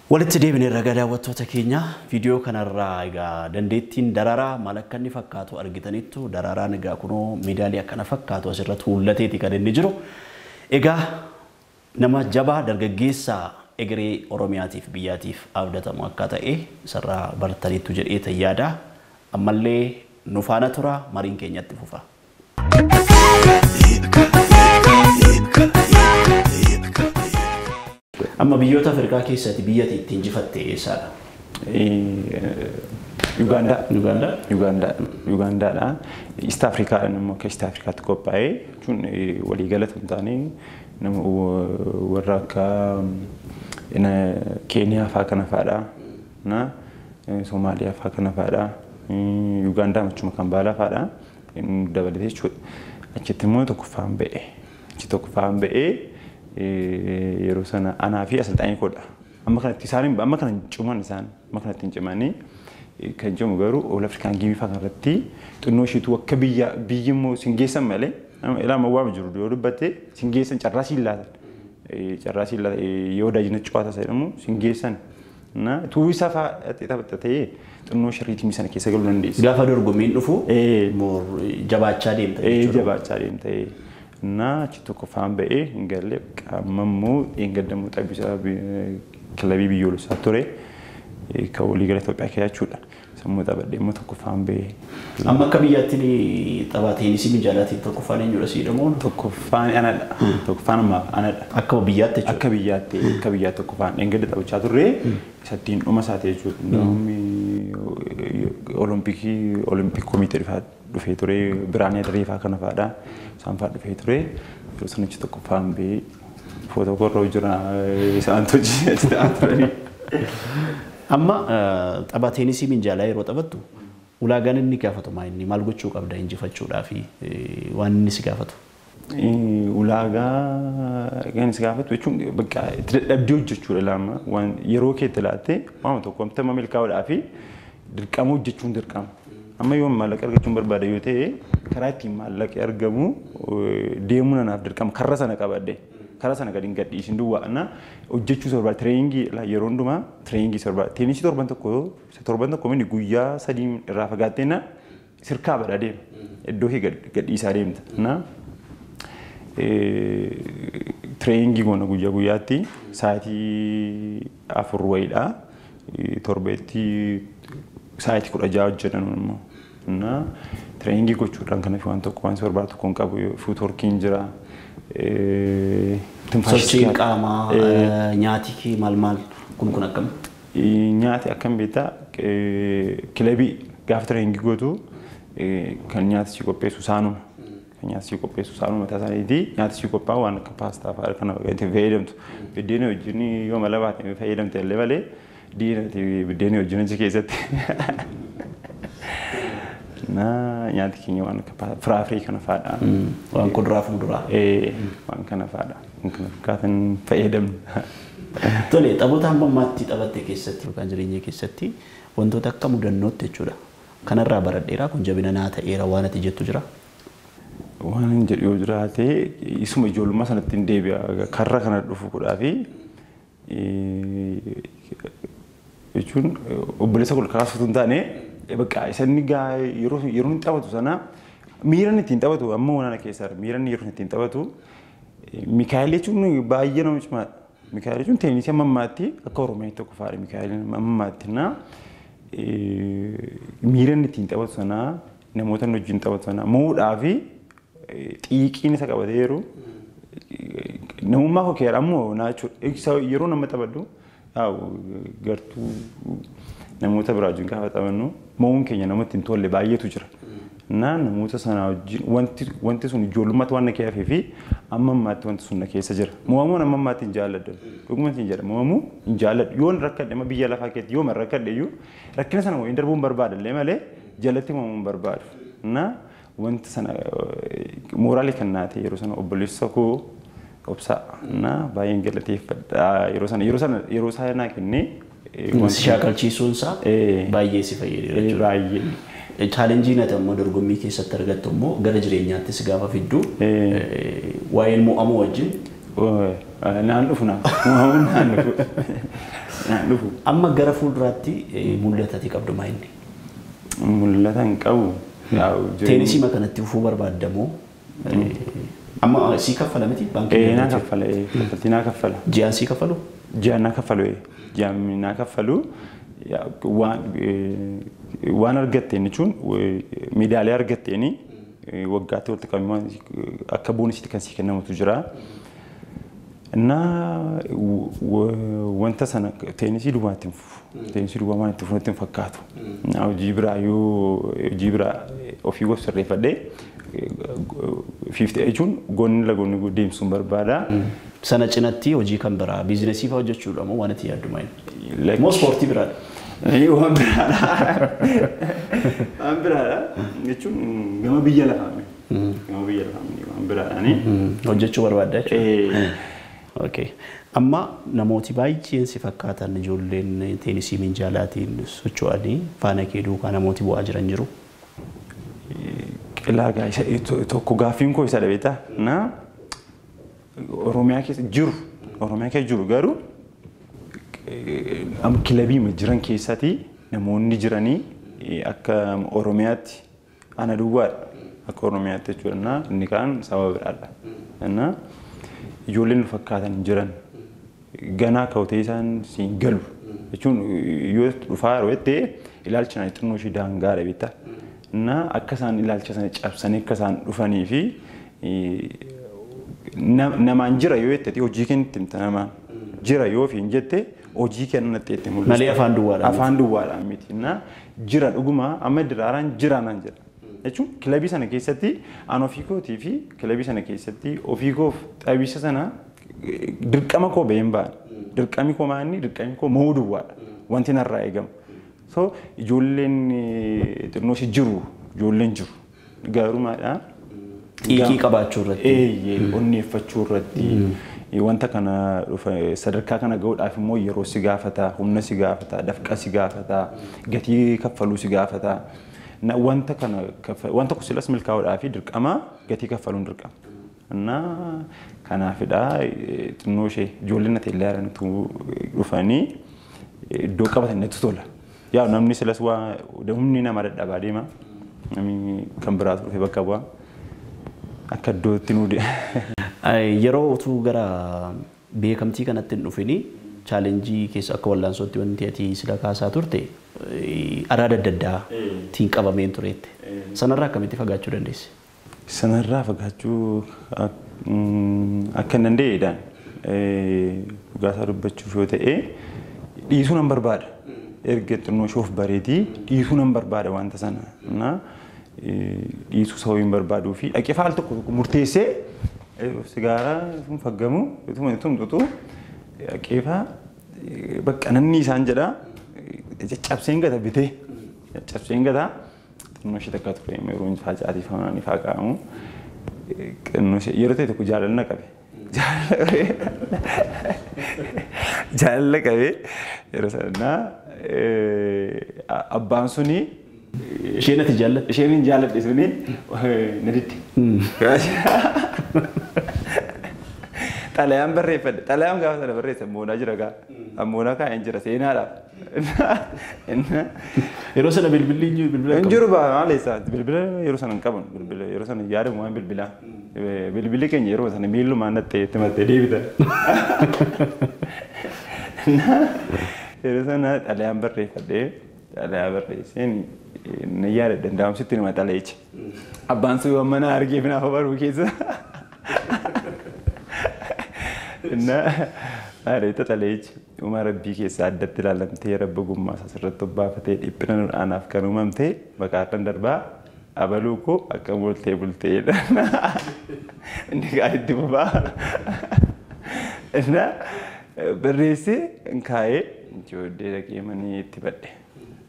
Speaker 1: Walitti deebinee ragaa daawwattoota keenya viidiyoo kanarraa egaa dandeettiin Daraaraa maal akka inni fakkaatu argitaniittu. Daraaraan egaa kunoo meedaalii akkana fakkaatu asirratti huullateeti kan inni jiru. Egaa nama jabaa dargaggeessa egeree Oromiyaatiif biyyaatiif abdatamu akka ta'e isarraa bartaniittu jedhee yaada. Ammallee nu faana tura, mariin keenyatti fufa. Amma biyyoota Afrikaa keessatti biyya itti injifatte eessaadha?
Speaker 2: Ugaandaa.
Speaker 1: Ugaandaa?
Speaker 2: Ugaandaa. Ugaandaadha. East Afrikaadhaan immoo akka East Afrikaatti qophaa'ee jechuun waliigalatti hin taane nama warra akka Keeniyaa fa'aa kana fa'aadha. Somaaliyaa fa'aa kana fa'aadha. Ugaandaa achuma Kampaalaa fa'aadha. Dabalatee jechuudha. Achitti immoo tokkoffaan ba'e. Achi tokkoffaan ba'ee yeroo sana anaa fi asalxaanii koodha. Amma kanatti isaan amma kana ciman isaan amma kanatti hin cimanii kan cimu garuu All African Games fa'aa kanarratti xinnoo isheetu akka biyya biyyi immoo sin geessan malee ilaa waama jiru yoo dubbatte sin geessan carraa siin laatan. Carraa siin laatan yoo daajina cuwaataa isa jedhamu sin geessan. Tuu isaa fa'aa taphatta ta'ee xinnoo shirriitii sana keessa galuu dandeessa.
Speaker 1: Gaafa dorgommiin dhufu jabaachaa deemta jechuudha.
Speaker 2: Jabaachaa deemta. እና achi tokkoffaan ba'ee hin galle amma immoo dheengaddamoo xabbisaa kilabii biyyoolessaa ture kan waliigala Itoophiyaa keessa jechuudha. Sammuu taphadhee immoo tokkoffaan ba'ee.
Speaker 1: Amma akka biyyaatti tapha teenisii minjaalaatiin tokkoffaan eenyudha si jedhamu?
Speaker 2: Tokkoffaan anadha. Tokkoffaan ammaaf anadha.
Speaker 1: Akka biyyaatti jechuudha.
Speaker 2: Akka biyyaatti tokkoffaan dheengadda taphachaa turre isattiin dhuma isaati jechuudha. Namni Olompikii Olompik komitee dhufee ture Biraanee Dareefaa kana fa'aadha. Isaan fa'aa dhufee ture yeroo sanichi tokkoffaan ba'ee footoo korroo jira isaan hojii achi ta'aa turanii.
Speaker 1: Amma tapha teenisii minjaalaa yeroo taphattu ulaagaan inni gaafatu maa inni maal gochuu qabda injifachuudhaa fi waan inni si gaafatu?
Speaker 2: Ulaagaa kan si gaafatu jechuun bakka itti dadhabdee hojjechuudha lama waan yeroo keetti laattee waan tokko wanta milkaa'uudhaa fi dirqama hojjechuun dirqama. Amma yoo maallaqa argachuun barbaada yoo ta'e karaa ittiin maallaqi argamu deemuun anaaf dirqama karra sana qabadde. Karaa sana gadi hin gadhiisin duwwaa na hojjechuu isa barbaada. Training yeroo hundumaa training isa barbaada. Teenisii torban tokko mini guyyaa 3 irraa fagaattee na sirkaa badaa deema. Iddoo kee gadhiisaa deemta. Na training goona guyyaa guyyaatti sa'aatii 4 wayiidha. Torbeetti sa'aatii 16 hojjetan immoo. Na training gochuudhaan kanaaf waan tokko waan si barbaadu tokko hin qabu footworkiin jira.
Speaker 1: Sochiin qaamaa nyaati kee maal maal kun akkam?
Speaker 2: Nyaati akkam beektaa kilabii gaafa training gootu kan nyaata si qopheessu saanuma. Kan nyaata si qopheessu saanuma mataa isaaniiti. Nyaata si qophaa'u waan akka paastaa fa'aa kana itti fayyadamtu. Biddeena wajjin yoo mala baate fayyadamte illee malee diina biddeena wajjin achi keessatti. Na nyaati keenya waan akka firaafiree kana fa'aadha.
Speaker 1: Waan kuduraa fi muduraa.
Speaker 2: Waan kana fa'aadha. Kan kana fakkaatan fayyadamna.
Speaker 1: Tole, taphoota hamma ammaatti taphatte keessatti yookaan jireenya keessatti wantoota akka mudannootti jechuudha. Kanarraa baradheeraa kun jabina naa ta'eera waan ati jettu jira.
Speaker 2: Waan hin jedhu yoo jiraate isuma ijoollummaa sanatti hin deebi'a. Karra kana dhufu kudhaa fi jechuun obboleessa koo kaasuutu hin taane bakka isa inni yeroo inni taphatu sana miira inni ittiin taphatu amma waan keessaa miira inni yeroo ittiin taphatu Mikaa'el jechuun baay'ee nama cimaadha. Mikaa'el jechuun teenisii amma ammaatti akka Oromiyaatti tokko fa'aadha Mikaa'el amma ammaatti na miira inni ittiin taphatu sana namoota inni wajjin taphatu sana mo'uudhaa fi xiiqiin isa qabatee yeroo namummaa koo keera ammoo naa jechuudha. Yeroo nama taphadhu gartuu namoota biraa wajjin gaafa taphannu mo'uun keenya namatti hin tolle baay'eetu jira. Na namoota sana wajjin wanti sun ijoollummaatti waan na keessa fi amma ammaatti wanti sun na keessa jira. Mo'amuun amma ammaatti hin jaalladhu. Dhuguma hin jedha mo'amuu hin jaalladhu. Yoon rakkadhe amma biyya lafaa keessatti yoo rakkadhe iyyuu rakkina sana waliin darbuun barbaada illee malee jalatti mo'amuu hin barbaadu. Na wanti sana mooraalii kan naa ta'e yeroo sana obboleessa koo obsaa na baay'een galateeffadha yeroo sana yeroo isaa naa kennee.
Speaker 1: Si shaakalchiisuun isaa baay'ee si fayyadeera jechuudha.
Speaker 2: Baay'ee.
Speaker 1: Challenge ati ammoo dorgommii keessatti argattu immoo gara jireenyaattis gaafa fiddu waa'een mo'amuu wajjin.
Speaker 2: Naan dhufu naaf. Mo'amuun naan dhufu. Naan dhufu.
Speaker 1: Amma gara fuulduraatti mul'ata ati qabdu maa inni?
Speaker 2: Mul'ata hin qabu.
Speaker 1: Teenisii kanatti fufuu barbaaddamoo? Amma sii kaffala miti baankii?
Speaker 2: Naa kaffala, kaffaltii naa kaffala.
Speaker 1: Ji'aan sii kaffalu?
Speaker 2: Ji'aan naa kaffalu, ji'aan naa kaffalu. Waan argatteen jechuun meedaaliyaa argatteen waggaatti walitti qabamee akka boonisiitti kan sii kennamutu jira. Innaa wanta sana teenisii duwwaa itti fufu. Teenisii duwwaa waan itti fufu natti hin fakkaatu. Hojii biraa yoo hojii biraa ofii gosa sirreeffadhee fiiftee jechuun goonni lagoonni deemsuun barbaada.
Speaker 1: Sana cinatti hojii kan biraa biizinesii fa'aa hojjechuudha moo waan itti yaaddu maali? Moo ispoortii biraadha?
Speaker 2: Waan biraadha. Waan biraadha jechuun gama biyya lafaa. Gama biyya lafaa waan biraadhaani.
Speaker 1: Hojjechuu barbaadda jechuudha. Okay. Amma namooti baay'een si fakkaatan ijoolleen teenisii minjaalaatiin socho'anii faana kee duukaa namooti bu'aa jiran jiru.
Speaker 2: Ilaagaa isa tokko gaaffiin koo isa dhabeeta. Na Oromiyaa keessa jiru. Oromiyaa keessa jiru garuu amma kilabii jiran keessatti namoonni jiranii akka Oromiyaatti ana duwwaadha. Akka Oromiyaatti jechuudha. Inni kaan saba biraadha. Na ijoolleen nu fakkaatan jiran ganaa ka'utee isaan siin galu jechuun yoo dhufaa yeroo jettee ilaalcha isaanii xinnoo ishee daangaadha beektaa. Na akka isaan ilaalcha sana cabsanii akka isaan dhufanii fi namaan jira yoo jette hojii kennitti himta namaan jira yoo ofiin jette hojii kennatti itti mul'isa.
Speaker 1: Malee afaan duwwaadhaan.
Speaker 2: Afaan duwwaadhaan miti. Na jira dhuguma amma diraaraan jira naan jedha. Jechuun kilabii sana keessatti an ofii kootii fi kilabii sana keessatti ofii koof xabiisa sana dirqama koo ba'een ba'an. Dirqami koo maanni dirqami koo mo'uu duwwaadha. Wanti narraa eegamu. So ijoolleen xinnoo ishee jiru ijoolleen jiru garumaadha.
Speaker 1: Xiiqii qabaachuu irratti.
Speaker 2: Eeyyee onneeffachuu irratti wanta kana sadarkaa kana gahuudhaaf immoo yeroo si gaafata, humna si gaafata, dafqa si gaafata, gatii kaffaluu si gaafata. Wanta kana wanta silas milkaa'uudhaaf dirqama gatii kaffaluun dirqama. Innaa kanaafidha xinnoo ishee ijoolleen na teellee harantu dhufanii iddoo qabatan natti tola. Yaa namni silas waa humni nama dadhabaa deema. Namni kan biraatu dhufee bakka bu'a. Akka iddootti nu
Speaker 1: Yeroo utuu gara beekamtii kanatti hin dhufini chaalenjii keessa akka wallaansootti wanti ati sila kaasaa turte araada adda addaa tiin qabameen tureette. Sanarraa akkamitti fagaachuu dandeesse?
Speaker 2: Sanarraa fagaachuu akka hin danda'eedhaan dhugaasaa dubbachuuf yoo ta'e dhiisuu nan barbaada. Erga xinnoo ishee of bareetii dhiisuu nan barbaada wanta sana. Dhiisuu sababii hin barbaaduu fi dhaqee faal tokko tokko murteessee sigaaraa faggamu ituma xuxu dhaqee faa bakka nanni isaan jedha caccabseen gata bitee caccabseen gata xinnoo ishee takka ture yeroo facaatii faanaan ifaa qabamu xinnoo ishee yeroo ta'e tokko jaalala qabe. Jaalala qabe yeroo sanaa abbaan suni
Speaker 1: Isheen ati jaallatte?
Speaker 2: Isheen hin jaalladhe suni na didde. Xalayaan barreeffadhe. Xalayaan gaafa sana barreesse moonaa jira gaa. Moonaa kaa'een jira seenaadhaaf.
Speaker 1: Yeroo sana bilbilli hin jiru bilbila
Speaker 2: hin jiru maal eessa bilbila yeroo sana hin qaban bilbila yeroo sana yaadamu waan bilbilaa. Bilbilli keenya yeroo sana miillumaan nattee itti mattee deebitan. Yeroo sana xalayaan barreeffadhee xalayaa barreesseen na yaada danda'amsitti nama xalayicha. Abbaan sun waan mana argeef naaf baruu keessa. Maareeta xalayichi uumaa rabbii keessaa addatti ilaalamtee rabba gummaa isaa sirratti obbaafatee dhiphina anaaf kan uumamtee maqaadhaan darbaa abaluu koo akka bultee bulteedha. Inni gaariitti bobaa. Innaa barreessee kaa'ee ijoollee dhaqee manii itti badhe.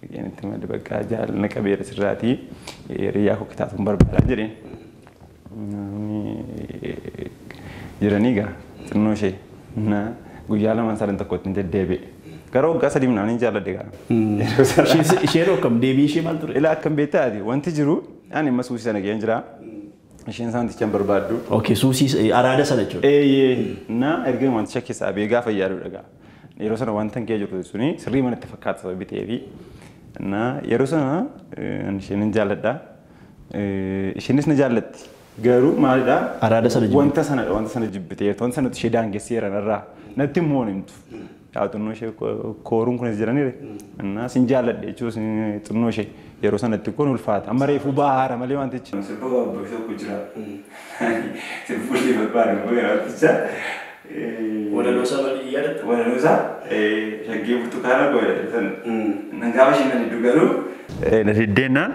Speaker 2: Dhaqeen itti madde bakka jaalala qabeera sirraatii hiriyaa koo kitaatuun barbaadaa jedheen. Jiranii egaa xinnoo ishee guyyaa lamaan sadan tokkotti hin deddeebi'e. Gara waggaa sadii minaan hin jaalladhe gaa.
Speaker 1: Isheen akkam deebii ishee maal ture?
Speaker 2: Ilaa akkam beektaa ati wanti jiru ani amma suusii sana ga'een jira. Isheen wanticha hin barbaaddu.
Speaker 1: Okay, suusii araada sana jechuudha.
Speaker 2: Eeyyee. Na erga wanticha keessaa bee gaafa yaadu dhagaa. Yeroo sana wanta kee jiru suni sirrii manatti fakkaata sababii ta'eefi. Yeroo sana isheen jaalladha. Isheenis na jaallatti. Garuu maalidha?
Speaker 1: Araada sana jibbite.
Speaker 2: Wanta sana jibbiteerti. Wanta sanatti ishee daangesseera narraa. Natti immoo himtu. Yaa xinnoo ishee kooruun kunis jiraniire. Innaa sin jaalladhe jechuun xinnoo ishee yeroo sanatti kun ulfaata. Amma reefuu bahaara malee wantichi. Sirba baabbaaf tokko jira. Sirbuun barbaadu wanticha.
Speaker 1: Walaloosaa malee yaadatta?
Speaker 2: Walaloosaa shaggee burtukaana godhe sana. Gaafa isheen na diddu garuu. Na diddeenaan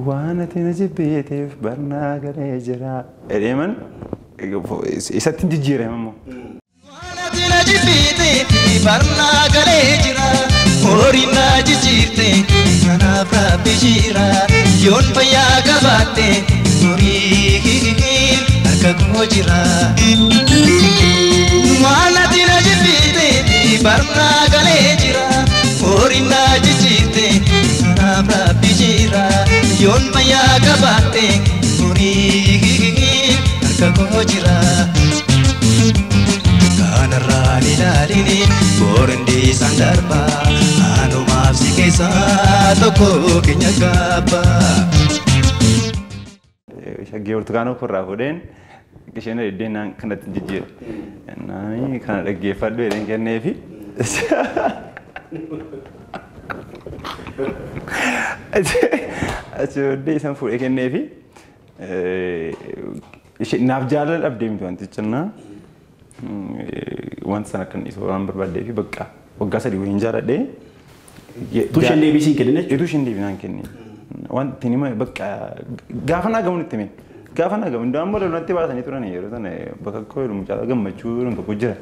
Speaker 2: waan ati na jibbeeteef barnaa galee jira. Edheeman isatti hin jijjiirame immoo.
Speaker 3: Waan ati na jibbeeteef barnaa galee jira. Horii na jijjiirte kanaaf rabbi jira. Yoon fayyaa qabaatte horii harka koo jira. Waan ati na jibbeeteef barnaa galee jira. Horii na jijjiirte kanaaf rabbi jira. Yoon fayyaa qabaatte horii harka koo jira. Kanarraan ilaalini boorndi isaan darba anumaaf si keessaa tokko keenya gaabba.
Speaker 2: Shaggee burtukaana ofirraa fuudheen isheen iddeen kanatti jijjiire. Naani kana dhaggeeffadhu jedheen kenneefi. Achi booddee isaan fuudhee kenneefi. Naaf jaalala dhabdee miti wanticha naa. Wanta sana kan dhiisuu waan barbaadee fi bakka waggaa 3 waliin jaaladhee.
Speaker 1: Utuu isheen deebii siin kennin jechuudha?
Speaker 2: Utuu isheen deebii naan kennin. Wanti nima bakka gaafa naa gahuun itti hime. Gaafa naa gahuun ammoo lolatti baasanii turan yeroo sana bakka koo jedhu mucaa gammachuu jedhu tokko jira.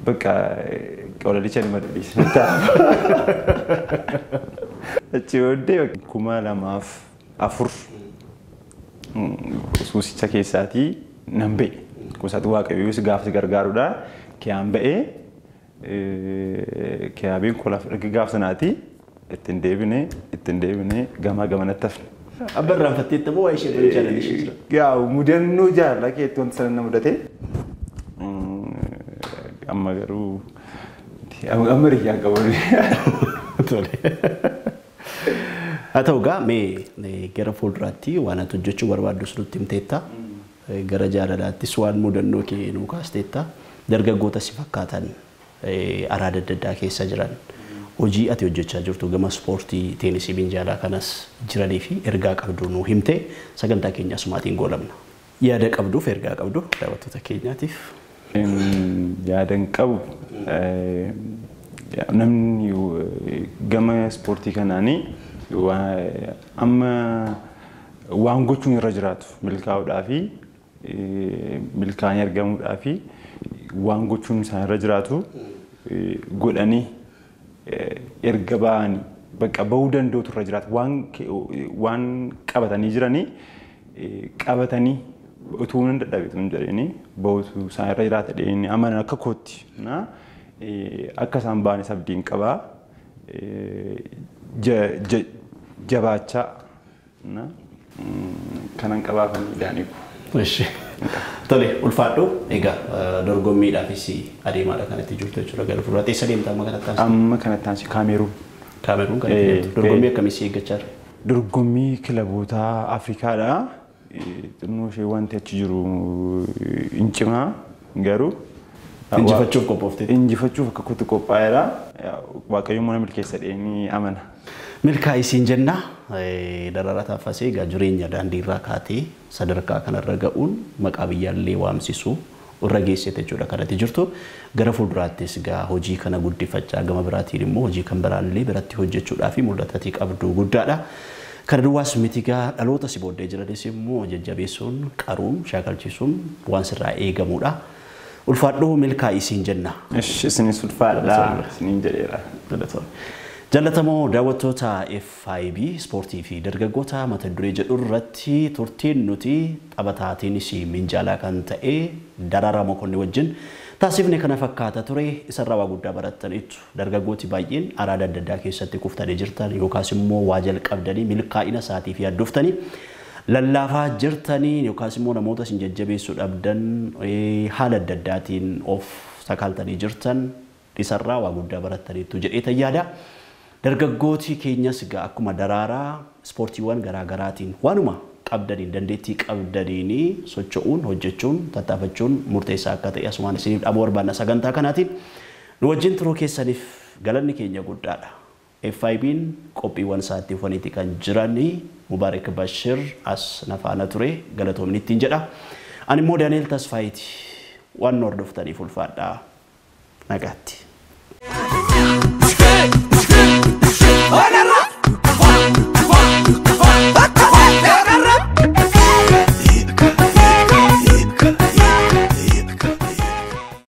Speaker 2: Bakka walalicha nima dhiise. Achi booddee 2004 suusicha keessaatii nan ba'e. Kuusaatu waaqayyoos gaafa si gargaarudha. Kiyaan ba'ee kiyaabeen kolaaf erga gaafa sanaati ittiin deebine gamaa gamanatti hafne.
Speaker 1: Abba irraanfatteetti moo waa'ee ishee baruu jaalala ishee jira?
Speaker 2: Yaa mudannoo jaalala keetti wanti sana na mudate. Amma garuu amma riyyaan qabu.
Speaker 1: Tole. Haa ta'u egaa mee gara fuulduraatti waan ati hojjechuu barbaaddu nutti himteetta. Gara jaalalaattis waan mudannoo kee nuu kaasteetta. Dargaggoota si fakkaatan araada adda addaa keessa jiran hojii ati hojjechaa jirtu gama ispoortii teenisii minjaalaa kanas jiranii fi ergaa qabdu nuu himte sagantaa keenya asumaatiin goolabna. Yaada qabduuf ergaa qabdu daawwattoota keenyaatiif.
Speaker 2: Yaadan qabu namni gama ispoortii kanaanii amma waan gochuun irra jiraatu milkaa'uudhaa fi milkaa'anii argamuudhaa fi waan gochuun isaan irra jiraatu godhanii erga ba'anii bakka ba'uu danda'utu irra jiraatu waan qabatanii jiranii qabatanii utuu hin dadhabeetu hin jedhanii ba'uutu isaan irra jiraata jedhanii amanan akka kootti akka isaan ba'anis abdiin qabaa jabaachaa kanan qabaafanii daaniku.
Speaker 1: Ishi. Tole ulfaadhu egaa dorgommiidhaafis adeemaadha kanatti jirtu jechuudha gara fuulduraatti. Eessa deemta amma kanatti aansee?
Speaker 2: Amma kanatti aansee Kaameruun.
Speaker 1: Kaameruun kan deemtu. Dorgommii akkamii si eeggachaa jira?
Speaker 2: Dorgommii kilaboota Afrikaadha. Xinnoo ishee wanti achi jiru hin cimaa garuu.
Speaker 1: Injifachuuf qophoofte.
Speaker 2: Injifachuuf akka kootti qophaa'eera. Waaqayyo immoo na milkeessa jedhee amana.
Speaker 1: Milkaa'isiin jenna Daraaraa Taaffasee egaa jireenya daandiirraa kaatee sadarkaa kanarra ga'uun maqaa biyyaallee waamsisuu irra geessite jechuudha kanatti jirtu. Gara fuulduraattis egaa hojii kana guddifachaa gama biraatiin immoo hojii kan biraallee biratti hojjechuudhaa fi mul'atatii qabdu guddaadha. Kana duwwaas miti egaa dhaloota si booddee jiranis immoo jajjabeessuun qaruun shaakalchiisuun waan sirraa eegamudha. Ulfaadhoo milkaa'isiin jenna.
Speaker 2: Isinis ulfaadhaa isiniin jedheera.
Speaker 1: Jaallatamoo daawwattoota FIB ispoortii fi dargaggoota mata duree jedhu irratti turtiin nuti taphataa teenisii minjaalaa kan ta'e Daraaraa Mokonnin wajjin taasifne kana fakkaata ture. Isarraa waa guddaa barattaniitu. Dargaggooti baay'een araada adda addaa keessatti kuftanii jirtan yookaas immoo waa jalqabdanii milkaa'ina isaatiif yaaddoftanii Lallaafaa jirtanii yookaas immoo namoota isin jajjabeessuu dhabdan, haala adda addaatiin of sakaaltanii jirtan, isarraa waa guddaa barattaniitu jedhee yaada. Dargaggooti keenyas egaa akkuma Daraaraa ispoortiiwwan garaa garaatiin waanuma qabdaniin, dandeettii qabdaniin socho'uun, hojjechuun, tattaafachuun murteessaa akka ta'e asumaan isiniif dhaamuu barbaanna sagantaa kanaatiin. Nu wajjin turuu keessaniif galanni keenya guddaadha. FIB'n qophiiwwan isaatti ufaniiti kan jiranii Mubaarak Bashir as na faana ture, galatoomni ittiin jedha. Ani immoo Daani'el Tasfaayiiti, waan nu hordoftaniif ulfaadhaa, nagaatti.